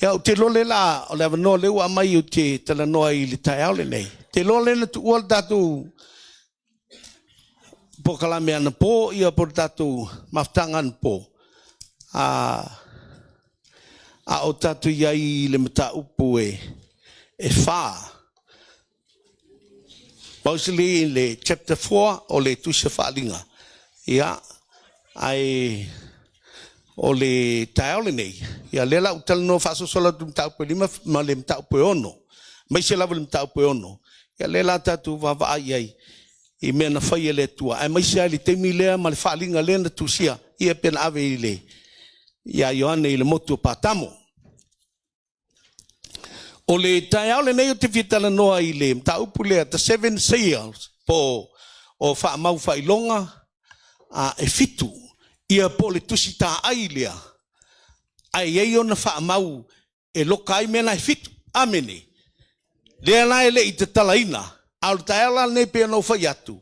Ia, ou te iloa lea la, o le avanoa lea ua aumai ou te talanoa ai i le taeao lenei. Ou te iloa lea na tuua le tatou polokalame anapo ia po o le tatou mafutaga anapo, a o tatou i ai i le mataupu e fa. Mostly i le chapter 4 o le Tusi o Faaaliga, ia, ae o le taeao lenei, ia lea la ua talanoa faasolosolo atu i mataupu e 5 ma le mataupu e 6, aemaise lava i le mataupu e 6, ia lea la tatou vaavaai i ai i mea na faia e le Atua, aemaise lava i le taimi lea ma le faaaliga lea na tusia ia pei ona ave ia Ioane i le motu o Patamo. O le taeao lenei ou te fia talanoa i le mataupu lea, the seven seals, po o faamau faailoga e fitu, ia po o le tusi taai lea, ae i ai ona faamau e loka ai mea na e fitu. Amene. Lea la e le i tatalaina, a o le taeao la lenei pei ona ou fai atu,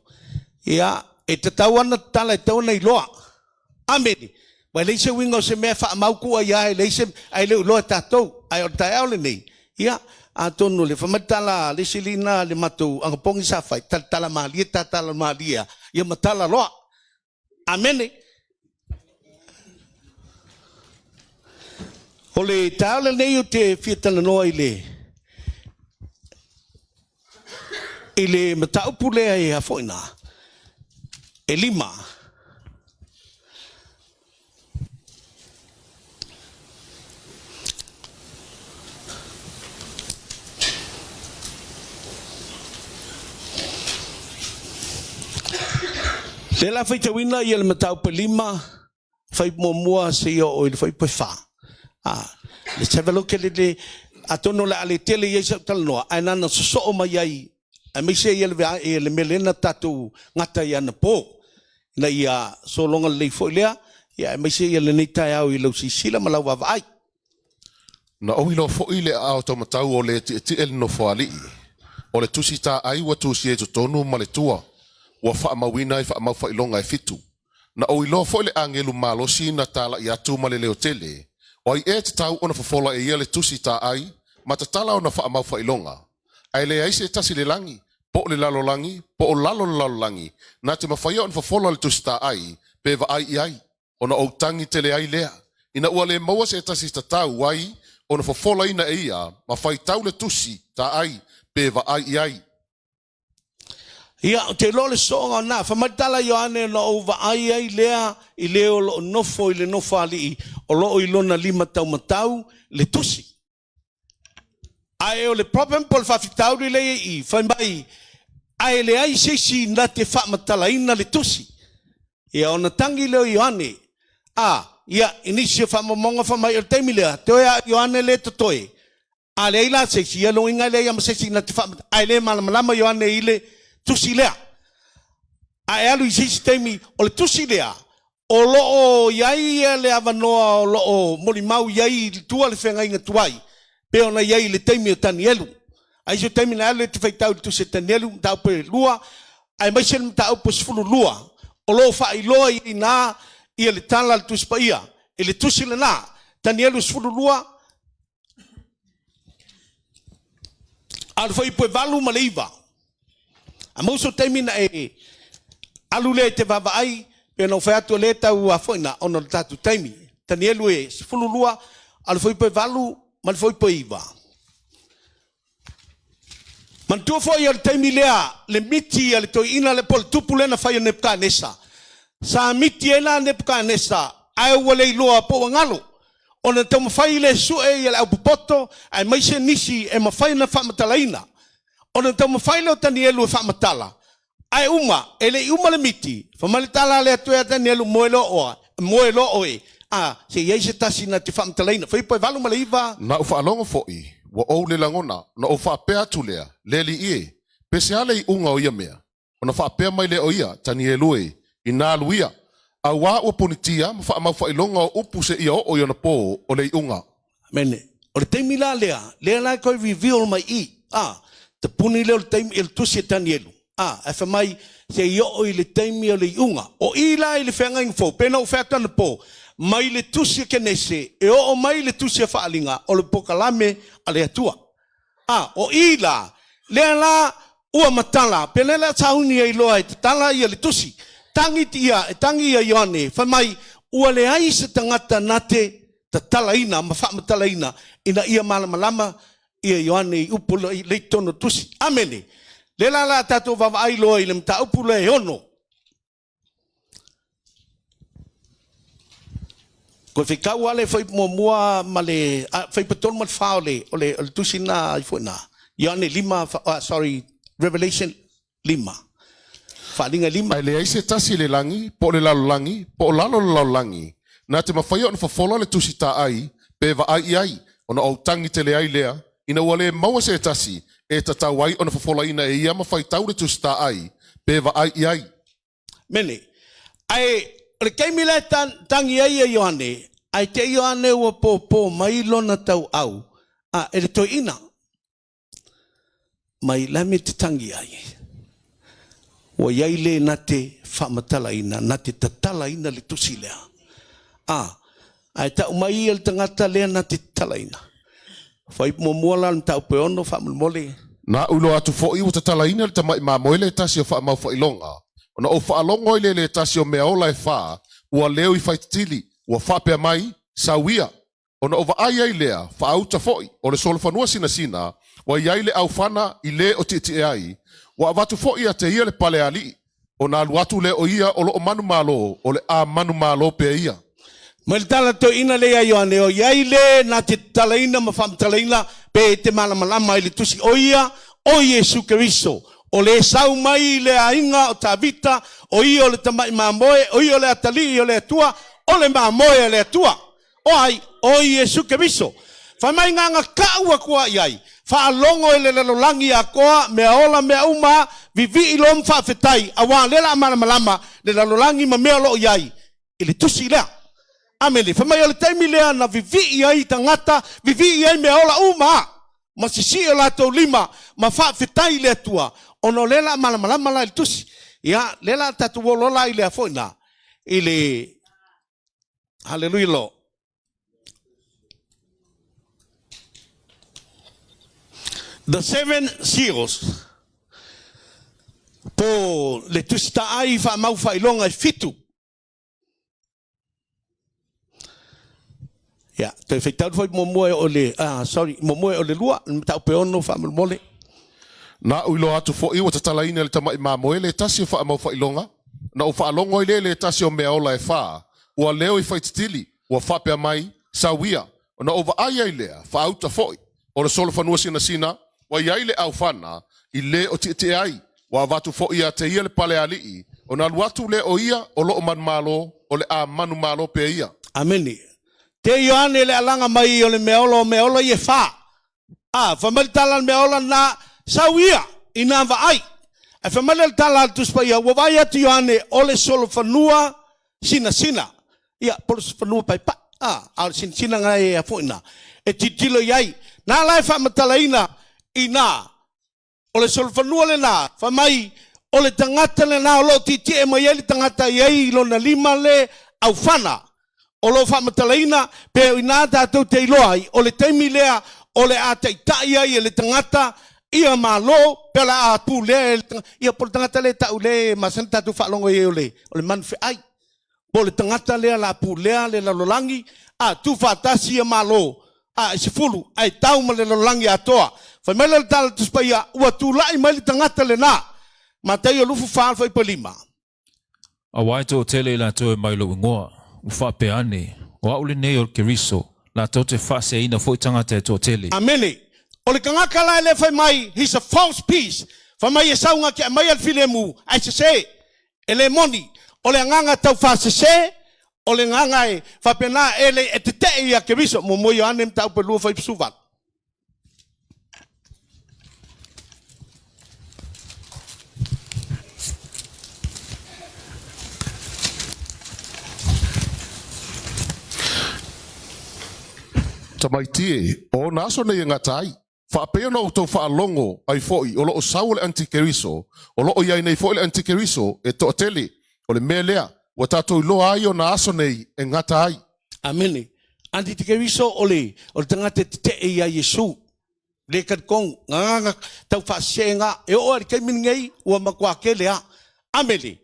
ia, e tatau lava ona tatala, e tatau ona iloa. Amene. Aua e leai se uiga o se mea e faamau tuu ai lava, e leai se, ae le o iloa e tatou. Ae o le taeao lenei, ia, atonu o le, fai mai le tala a le isi alii lena a le matou anapogi sa fai, talatala malie, talatala malie lava, ia ma tala loa. Amene. O le taeao lenei ou te fia talanoa i le i le mataupu lea e afoina e lima. Lea la faitauina ia le mataupu e lima, fai muamua seia oo i le fuaiupu e fa. Ah, let's have a look at it. Atonu o le a le tele i ai sau talanoa, ae na ona sosoo mai ai, aemaise ia le mea lea na tatou gata ai anapo, ina ia sologa lelei foi lea, ia aemaise ia lenei taeao i lau silasila ma lau vaavaai. Na ou iloa foi le aao taumatau o le tietie le nofoalii. O le tusi taai ua tusia i totonu ma le tua, ua faamauina i faamau faailoga e fitu. Na ou iloa foi le agelu malosi na talai atu ma le leo tele, o ai ea e tatau ona fofola e ia le tusi taai ma tatala ona faamau faailoga. Ae leai se tasi i le lagi, po o le lalolagi, po o lalo o le lalolagi, na te mafaia ona fofola le tusi taai, pe vaai i ai, ona ou tagi tele ai lea, ina ua le maua se tasi tatau ai ona fofolaina e ia ma faitau le tusi taai pe vaai i ai. Ia, ou te iloa o le sooga lena. Fai mai le tala a Ioane, Ona ou vaai ai lea i le o lo o nofo i le nofoalii, o lo o i lona lima taumatau le tusi. Ae o le problem po o le faafitauli lea i i, fai mai, ae leai se isi na te faamatalaina le tusi. Ia, ona tagi lea o Ioane, a, ia, i nisi o faamaumauga fai mai, o le taimi lea, toe a o Ioane lea e totoe, a leai la se isi, ia lona uiga e leai lava ma se isi na te faamatala, ae le malamalama Ioane i le tusi lea. Ae alu i se isi taimi, o le tusi lea, O lo o i ai le avanoa o lo o molimau i ai i tua le feagaiga tuai, pei ona i ai i le taimi o Tanielu. A i se taimi na alu e te faitau i le tusi a Tanielu, mataupu e lua, aemaise le mataupu e 12, o lo o faailoa i ina ia le tala a le Tusi Paia i le tusi lena, Tanielu 12, a o le fuaiupu e 8 ma le 9. A maua sou taimi na e alu lea i te vaavaai, pei ona ou fai atu o lea e tau afoina ona o le tatou taimi. Tanielu e 12, a o le fuaiupu e 8 ma le fuaiupu e 9. Manatua foi o le taimi lea le miti a le toeaina lea po o le tupu lea na fai o Nepukanesa. Sa miti ai la Nepukanesa ae ua le iloa po ua galo ona taumafai lea e sue ia le aupopoto aemaise nisi e mafai ona faamatalaina. Ona taumafai lea o Tanielu e faamatala, ae uma, e le i uma le miti, fai mai le tala a le Atua ia Tanielu, Moe loa oa, moe loa oe, a, se i ai se tasi na te faamatalaina. Fai po e 8 ma le 9. Na ou faalogo foi, ua ou le lagona, ona ou faapea atu lea, Le alii e, pe se a le iuga o ia mea? Ona faapea mai lea o ia, Tanielu e, inā alu ia, auā ua punitia ma faamau faailoga o upu seia oo i ona pō o le iuga. Amene. O le taimi la lea, lea la e toe reveal mai i, a, tapuni lea o le taimi, i le tusi a Tanielu, a, ae fai mai, se i oo i le taimi o le iuga. O i la i le feagaiga fou, pei ona ou fai atu anapo, mai le Tusi a Kenese e oo mai le Tusi a Faaliga o le polokalame a le Atua. A, o i la, lea la ua matala, pe lea la sauni ai loa e tatala ia le tusi. Tagi ia, e tagi ia Ioane, fai mai, ua leai se tagata na te tatalaina ma faamatalaina ina ia malamalama ia Ioane i upu lea i totonu o le tusi. Amene. Lea la la tatou vaavaai loa i le mataupu lea e ono. Koe whitau a le fuaiupu muamua ma le fuaiupu 3 ma le 4 o le o le o le tusi na ai foi na. Ioane 5 sorry Revelation 5. Faaaliga 5. Ae leai se tasi i le lagi, po o le lalolagi, po o lalo o le lalolagi, na te mafaia ona fofola le tusi taai, pe vaai i ai, ona ou tagi tele ai lea, ina ua le maua se tasi e tatau ai ona fofolaina e ia ma faitau le tusi taai, pe vaai i ai. Mene. Ae o le taimi la e tagi ai e Ioane, ae te i Ioane ua pōpō mai lona tauau a e le toeaina mai la mea te tangi ai. Ua i ai le na te faamatalaina, na te tatalaina le tusi lea. A, ae tau mai ia le tagata lea na te tatalaina. Fai muamua la le mataupu e ono faamolemole. Na ou iloa atu foi ua tatalaina le tamai mamoe le tasi o faamaufailonga, ona ou faalogo ai lea i le tasi o mea ola e fa, ua leo i faititili, ua faapea mai, Sau ia! Ona ou vaai ai lea, faauta foi, o le solofanua sinasina, ua i ai le aufana i le o tietie ai, ua avatu foi ia te ia le pale alii, ona alu atu lea o ia o loo manumalo, o le a manumalo pea ia. Mai le tala toeaina lea ia Ioane, o i ai le na te tatalaina ma faamatalaina pe e te malamalama i le tusi, o ia o Iesu Keriso, o le sau mai i le aiga o Tavita, o ia o le tamai mamoe, o ia o le atalii o le Atua, o le mamoe a le Atua. O ai? O Iesu Keriso. Fai mai na na ka'u atu ai ai, faalogo e le lalolagi atoa, mea ola mea uma, vivii loa ma faafetai, auā lea la a malamalama le lalolagi ma mea o lo o i ai i le tusi lea. Amene. Fai mai o le taimi lea na vivii ai tagata, vivii ai mea ola uma, ma sisii o latou lima, ma faafetai i le Atua, ona o lea la a malamalama la i le tusi. Ia, lea la a tatou o loa la i lea foi na, i le Hallelujah Lord. The Seven Seals, po le Tusi Taai Faamau Faailoga e fitu. Ia, toe faitau foi muamua e o le, ah, sorry, muamua e o le lua, le mataupu e ono faamolemole. Na ou iloa atu foi ua tatalaina e le tamai mamoe le tasi o faamaufailoga, na ou faalogo ai lea i le tasi o mea ola e fa, ua leo i faititili, ua faapea mai, Sau ia. Ona ou vaai ai lea, faauta foi, o le solofanua sinasina, ua i ai le aufana, i le o tietie ai, ua avatu foi ia te ia le pale alii, ona alu atu lea o ia o loo manumalo, o le a manumalo pea ia. Amene. Te Ioane le alaga mai o le mea ola o mea ola ia e fa. A, fai mai le tala a le mea ola na, sau ia i nā vaai. Ae fai mai lea le tala a le Tusi Paia, ua vaai atu Ioane o le solofanua sinasina. Ia, po o le fanua paepae. A, a o le sinasina na e foi na, e tilotilo i ai. Na la e faamatalaina i nā, o le solofanua lenā, fai mai, o le tagata lenā o lo o tietie mai ai le tagata i ai i lona lima le aufana. O lo o faamatalaina pe o inā tatou te iloa ai, o le taimi lea o le a taitai ai e le tagata ia Malo, pe o le a pulea e le tagata, ia po o le tagata lea e tau lea e masani tatou faalogo i ai o le, o le manufeai. Po o le tagata lea o le a pulea le lalolagi, a tuufaatasi ia Malo a e 10 ae tau ma le lalolagi atoa. Fai mai lea o le Tala Tusi Paia, ua tulai mai le tagata lenā. Mataio 24 5. Aua e toatele i latou e mai lou igoa, ua faapea ane, O au lenei o le Keriso, latou te faaseaina foi tagata e toatele. Amene. O le tagata la e le fai mai, he's a false peace, fai mai e sau na te aumaia le filemu, ae sese. E le moni. O le agaga tau faasese, o le agaga e faapena e le e tetee ia Keriso. Muamua Ioane mataupu e 2 fuaiupu 18. Tamaiti e, o ona aso nei e gata ai. Faapea ona outou faalogo ai foi o lo o sau le antikeriso, o lo o i ai nei foi le antikeriso e toatele. O le mea lea, ua tatou iloa ai ona aso nei e gata ai. Amene. Antitekeriso o le, o le tagata e tete'e iā Iesu. Le talitonu, gagaga tau faasesega e oo lava i le taimi lenei ua matua tele lava. Amene.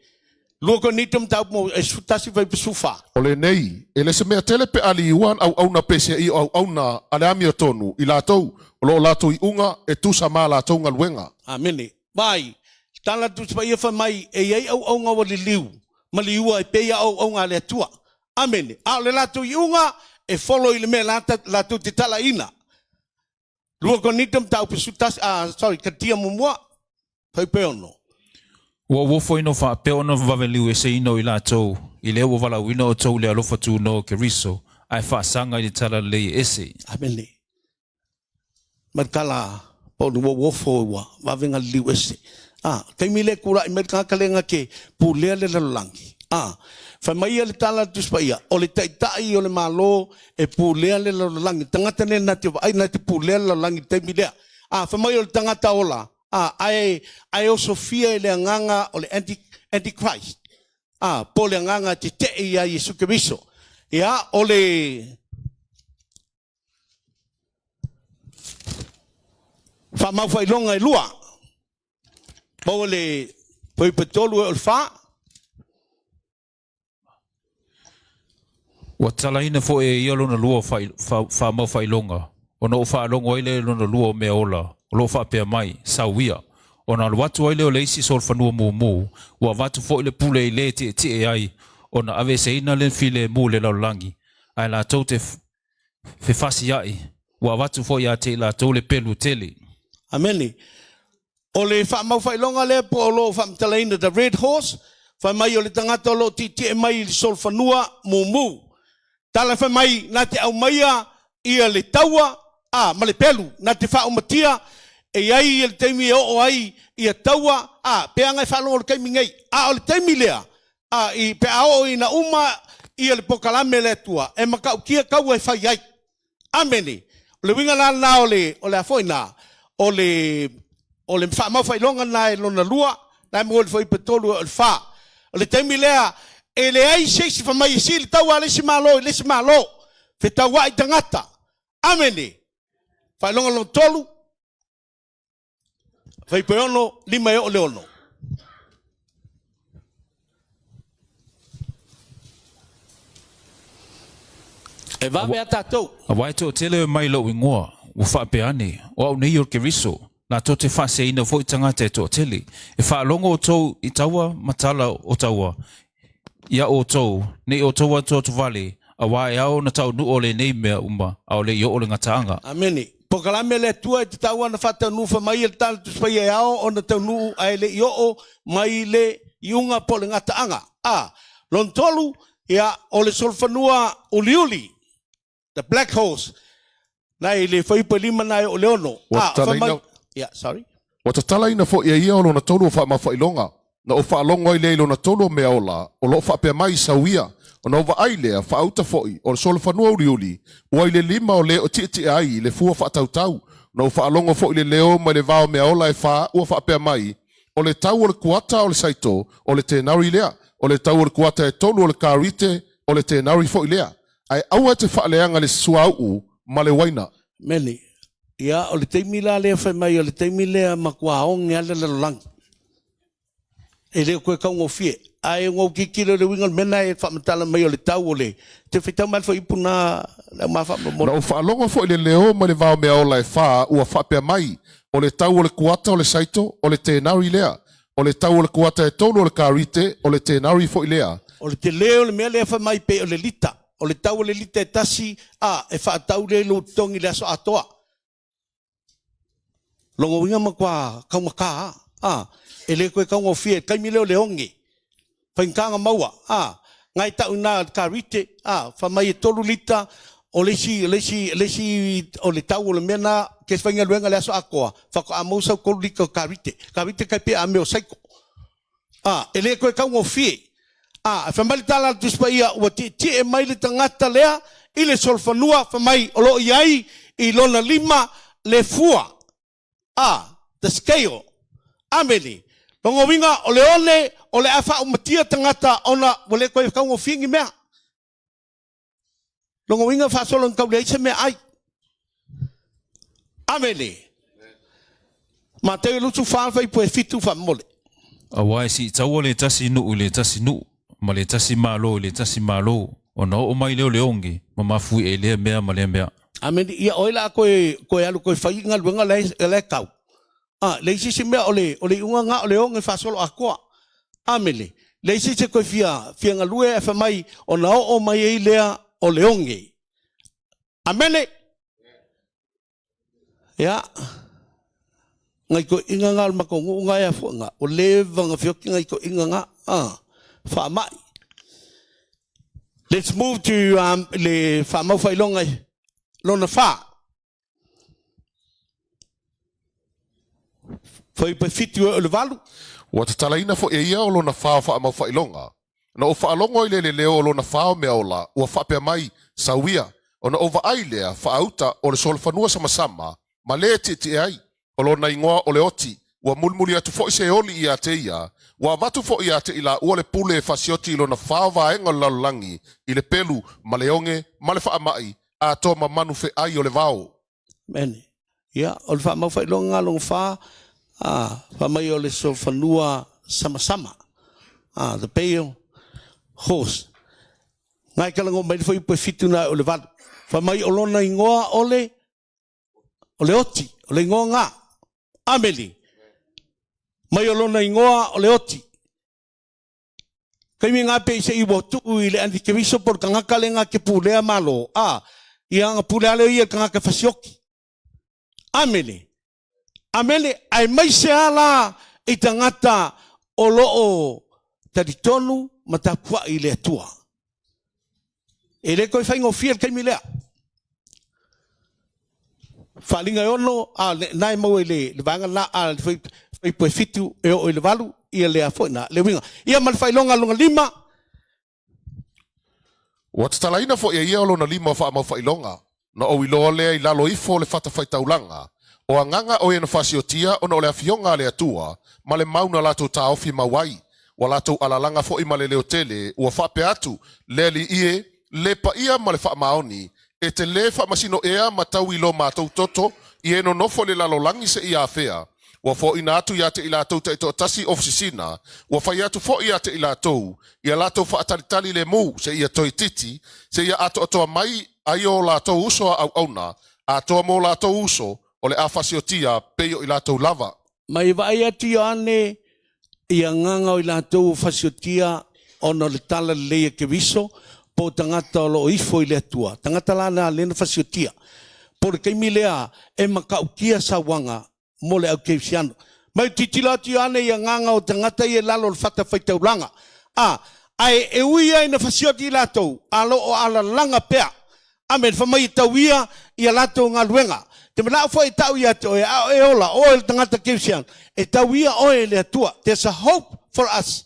Lua Korinito mataupu mo e 11 fuaiupu 14. O lenei, e le se mea tele pe a liua an auauna peseai o auauna a le amiotonu, i latou o lo o latou iuga e tusa ma a latou galuega. Amene. Vaai, tala Tusi Paia fai mai e i ai auauna ua liliu ma liua e pei a o auauna a le Atua. Amene. A o le latou iuga e folo i le mea latou te talaina. Lua Korinito mataupu 11, ah, sorry, Karatia muamua, fuaiupu 6. Ua ou ofo ina faapea ona vave liueseina o i latou, i lea ua valaauina outou i le alofa tunoa o Keriso, ae faasaga i le talalelei e ese. Amene. Ma le tala po o le ua ofo ua vave ona liliu ese. A, taimi lea e tulai mai le tagata lea na te pulea le lalolagi. A, fai mai ia le tala a le Tusi Paia, o le taitai o le Malo e pulea le lalolagi. Le tagata lea na te vaai, na te pulea le lalolagi i le taimi lea. A, fai mai o le tagata ola, a, ae, ae osofia e le agaga o le anti, antichrist. A, po o le agaga tetee iā Iesu Keriso. Ia, o le Faamaufaailoga e lua. Maua le fuaiupu 3 e o le 4. Ua talaina foi e ia lona lua o faamaufaailoga, ona ou faalogo ai lea i lona lua o mea ola, o lo o faapea mai, Sau ia. Ona alu atu ai lea o le isi solofanua mumu, ua avatu foi le pule i le tietie ai, ona aveeseina le filemu i le lalolagi, ae latou te fefasiaʻi, ua avatu foi ia te i latou le pelu tele. Amene. O le faamaufaailoga lea po o lo o faamatalaina the red horse, fai mai o le tagata o lo o tietie mai i le solofanua mumu. Tala fai mai na te aumaia ia le taua a ma le pelu na te faaumatia e i ai ia le taimi e oo ai ia taua a pe aga e faalogo i le taimi nei. A o le taimi lea a i pe a oo ina uma ia le pokalame a le Atua e matautia taua e fai ai. Amene. O le uiga la lena o le, o le a foi na, o le, o le faamaufailoga lena e lona lua, na e maua i le fuaiupu e tolu e o le fa. O le taimi lea, e leai se isi fai mai e sili taua a le isi Malo i le isi Malo, fetauai tagata. Amene. Faailoga lona tolu, Fuaiupu e ono, lima e oo le ono. E vave a tatou. Aua e toatele mai lou igoa, ua faapea ane, o au nei o le Keriso, latou te faaseseina foi tagata e toatele. E faalogo outou i taua ma tala o taua iā outou, ne i outou atoatovale, auā e ao ona taunuu o lenei mea uma, ʻaʻole i oo le gataaga. Amene. Polokalame a le Atua e tatau ana faataunuu fai mai e le Tala Tusi Paia e ao ona taunuu ae le i oo mai le iuga po o le gataaga. A. Lona tolu, ia, o le solofanua uliuli, the black horse, na i le fuaiupu e lima na e oo i le ono. Ua A, fai mai, tatalaina, ia, sorry. ua tatalaina foi e ia o lona tolu o faamaufailoga, na ou faalogo ai lea i lona tolu o mea ola, o lo o faapea mai, Sau ia. Ona ou vaai lea, faauta foi, o le solofanua uliuli, ua i le lima o le o tietie ai i le fua faatautau. Na ou faalogo foi i le leo mai le va o mea ola e fa, ua faapea mai, O le tau o le kuata o le saito, o le tenari lea, o le tau o le kuata e tolu o le karite, o le tenari foi lea. Ae aua e te faaleaga le suauu ma le uaina. Meli, Ia, o le taimi la lea fai mai o le taimi lea matua oge lava le lalolagi. E le o toe taugofie. Ae ua ou tilotilo i le uiga o le mea lena e faamatala mai o le tau o le te faitau mai le fuaiupu na le auma faamolemole. Na ou faalogo foi i le leo mai le vao meaola e fa ua faapea mai, O le tau o le kuata o le saito, o le tenari lea. O le tau o le kuata e tolu o le karite, o le tenari foi lea. O le tele o le mea lea fai mai pei o le lita. O le tau o le lita e tasi, a, e faatau lea i lou totogi i le aso atoa. Lona uiga matua taugata a, a, e le toe taugofie, taimi lea o le oge, faigata ona maua, a, na e tau ina le karite, a, fai mai e tolu lita o le isi, le isi, le isi o le tau o le mea na, ke faigaluega le aso atoa, faatoa maua sau tolu lita o karite. Karite tai pei a mea o saiko. A, e le toe taugofie. A, fai mai le tala a le Tusi Paia, ua tietie mai le tagata lea i le solofanua, fai mai o lo o i ai i lona lima le fua. A, the scale. Amene. Lona uiga, o le one o le a faaumatia tagata ona ua le toe taugofie ni mea. Lona uiga faasolo ina tau leai se meaai. Amene. Mateo 24 fuaiupu 7 faamomole. Aua e siitaua le tasi nuu i le tasi nuu, ma le tasi malo i le tasi malo, ona oo mai lea o le oge, ma mafuie i lea mea ma lea mea. Amene. Ia o ai la a toe toe alu toe fai galuega la e la e tau. A, leai se isi mea o le o le iuga na o le oge faasolo atoa. Amene. Leai se isi e toe fia fia galue ae fai mai ona oo mai ai lea o le oge. Amene. Ia, ngai toeaiina na o le matou nuu na e afua na, ua leva ona feoti nai toeaiina na, a, faamai. Let's move to um, le faamaufailonga lona fa. Fuaiupu 7 e o le 8. Ua tatalaina foi e ia o lona fa o faamaufailoga. Na ou faalogo ai lea i le leo o lona fa o mea ola, ua faapea mai, Sau ia. Ona ou vaai lea, faaauta, o le solofanua samasama, ma le e tietie ai. O lona igoa o le Oti. Ua mulimuli atu foi se oli ia te ia. Ua avatu foi ia te i laua le pule e fasioti i lona fa o vaega o le lalolagi, i le pelu, ma le oge, ma le faamai, atoa ma manu feai o le vao. Amene. Ia, o le faamaufailonga lona fa, a, fai mai o le solofanua samasama. A, the pale horse. Ngai talanoa mai le fuaiupu e 7 na o le 8. Fai mai o lona igoa o le o le oti, o le igoa nga. Amene. Mai o lona igoa o le oti. Taimi nga pe i se i ua tuu i le antikeriso po o le tagata le na te pulea malo, a, ia na pule lea ia i le tagata e fasioki. Amene. Amene. Aemaise a la i tagata o lo o talitonu ma tapuai i le Atua. E le toe faigofie le taimi lea. Faaaliga e ono, a na e maua i le, le vaega la a le fuaiupu e 7 e oo i le 8, ia lea foi na, le uiga. Ia ma le faailoga lona lima. Ua tatalaina foi e ia o lona lima o faamaufailoga, na ou iloa lea i lalo ifo o le fatafaitaulaga, o agaga o e na fasiotia ona o le afioga a le Atua, ma le mau na latou taofi mau ai. Ua latou alalaga foi ma le leo tele, ua faapea atu, Le Alii e, le paia ma le faamaoni, e te lē faamasino ea ma tau i lo matou toto i e nonofo i le lalolagi seia afea. Ua foaina atu ia te i latou taitoatasi ofisisina, ua fai atu foi ia te i latou, ia latou faatalitali lemu seia toeitiiti, seia atoatoa mai ai o latou uso a auauna, atoa mo latou uso, o le a fasiotia pei o i latou lava. Mai vaai atu Ioane i agaga o i latou ua fasiotia ona o le tala lelei a Keriso, po o tagata o lo o ifo i le Atua, tagata la na lea na fasiotia. Po o le taimi lea e matautia sauaga mo le au kerisiano. Mai tilotilo atu Ioane i agaga o tagata ia i lalo o le fatafaitaulaga, a, ae e ui ai ina fasioti i latou, a lo o alalaga pea. Amene, fai mai e tau ia i a latou galuega. Te manao foi e tau ia te oe, a o e ola, oe le tagata kerisiano, e tau ia oe e le Atua. There's a hope for us.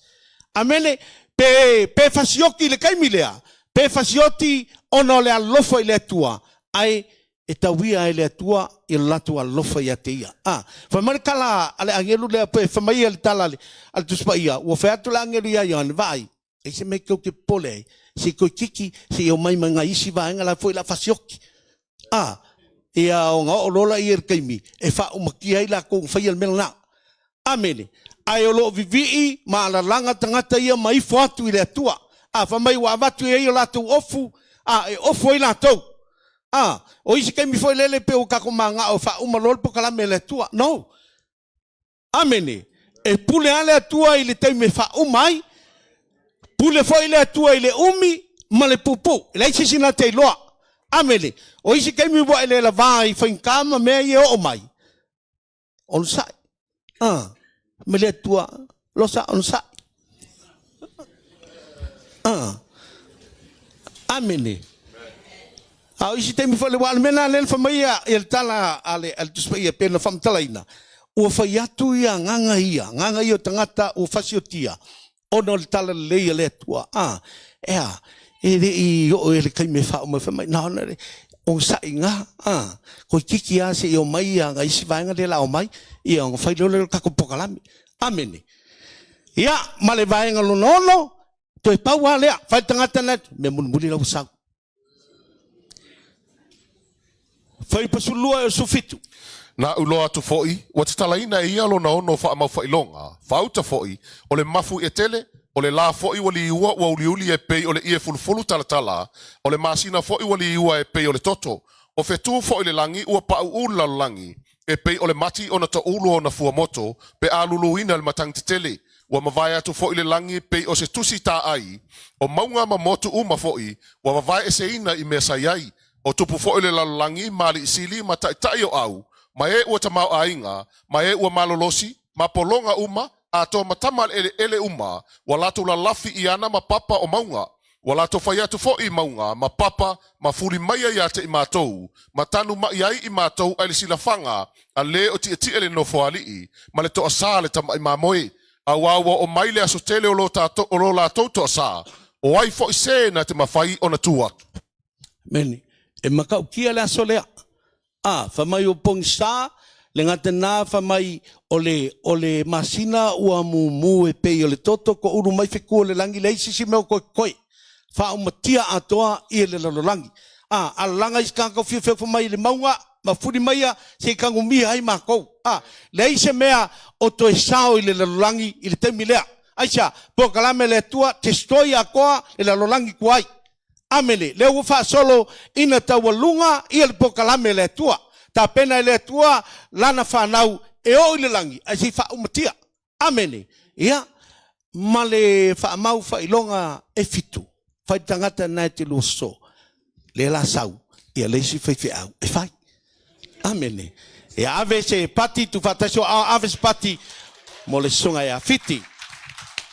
Amene, pe, pe fasioti i le taimi lea, pe fasioti ona o le alofa i le Atua, ae e tau ia e le Atua i lo latou alofa ia te ia. A, fai mai le tala a le agelu lea, pe fai mai ia le tala a le, a le Tusi Paia, ua fai atu le agelu ia Ioane, vaai, e se mea tou te popole ai, se i toeitiiti, se i omai mai nai isi vaega la foi la fasioki. A, ia ona oo loa laia i le taimi e faaumatia ai latou na faia le mea lena. Amene. Ae o lo o vivii ma alalaga tagata ia ma ifo atu i le Atua. A, fai mai ua avatu i ai o latou ofu, a, e ofu ai latou. A, o isi taimi foi lele pei ua tatou manao e faauma loa le polokalame a le Atua. No. Amene. E pule lava le Atua i le taimi e faauma ai, pule foi le Atua i le umi ma le puupuu. E leai se isi na te iloa. Amene. O isi taimi ua e le lavā i faigata ma mea ia e oo mai, onosai. Ah, ma le Atua, losa onosai. Ah. Amene. A o isi taimi foi le, aua o le mea lena lea na fai mai ia le tala a le Tusi Paia pei ona faamatalaina, ua fai atu ia agaga ia, agaga ia o tagata ua fasiotia ona o le talalelei a le Atua. A, e a, e le i oo i le taimi e faauma ai, fai mai, na ona onosai i ina, a, toeitiiti lava seia omai ia nai isi vaega lea o le a omai, ia ona fai loa lea o le tatou polokalame. Amene. Ia, ma le vaega lona ono, toe pau lava lea, fai le tagata na, mea mulimuli la ua sau. Fuaiupu 12 e o le 17. Na ou iloa atu foi, ua tatalaina e ia lona ono faamaufailoga, faauta foi, o le mafu ie tele, o le lā foi ua liua ua uliuli e pei o le ie fulufulu talatala, o le masina foi ua liua e pei o le toto, o fetū foi le lagi ua paʻuʻū le lalolagi, e pei o le mati ona taulu o ona fuamoto, pe a luluina e le matagi tetele. Ua mavae atu foi le lagi e pei o se tusi taai, o mauga ma motu uma foi, ua vavaeeseina i mea sa i ai. O tupu foi o le lalolagi ma alii sili ma taitai o au, ma e ua tamaoaiga, ma e ua malolosi, ma pologa uma, atoa ma tama a le eleele uma, ua latou lalafi i ana ma papa o mauga. Ua latou fai atu foi i mauga ma papa ma fuli maia ia te i matou, ma tanumaʻi ai i matou ai le silafaga a le o tietie i le nofoalii ma le toasā le tamaʻi mamoe. Auā ua oo mai le aso tele o lo tatou, o lo latou toasā, o ai foi se na te mafai ona tu atu? Amene. E matautia le aso lea. A, fai mai ua pogisa le gata na fai mai o le, o le masina ua mumu e pei o le toto ko ulu mai feku o le lagi leai se isi mea o koekoe. Faaumatia atoa ia le lalolagi. A, alalaga isi tagata o fiafia fai mai i le mauga ma fuli maia se i tagumia ai matou. A, leai se mea o toe sao i le lalolagi i le taimi lea. Aisea? Polokalame a le Atua, destroy atoa le lalolagi tuai. Amene. Lea ua faasolo ina taualuga ia le polokalame a le Atua. Tapena e le Atua Lana fanau e oo i le lagi, ae se i faaumatia. Amene. Ia, ma le faamau faailoga e fitu, fai le tagata na e te lua so, lea la sau, ia le isi faifeau e fai. Amene. Ia ave se pati, tuufaatasi o ave se pati mo le susuga ia Fiti.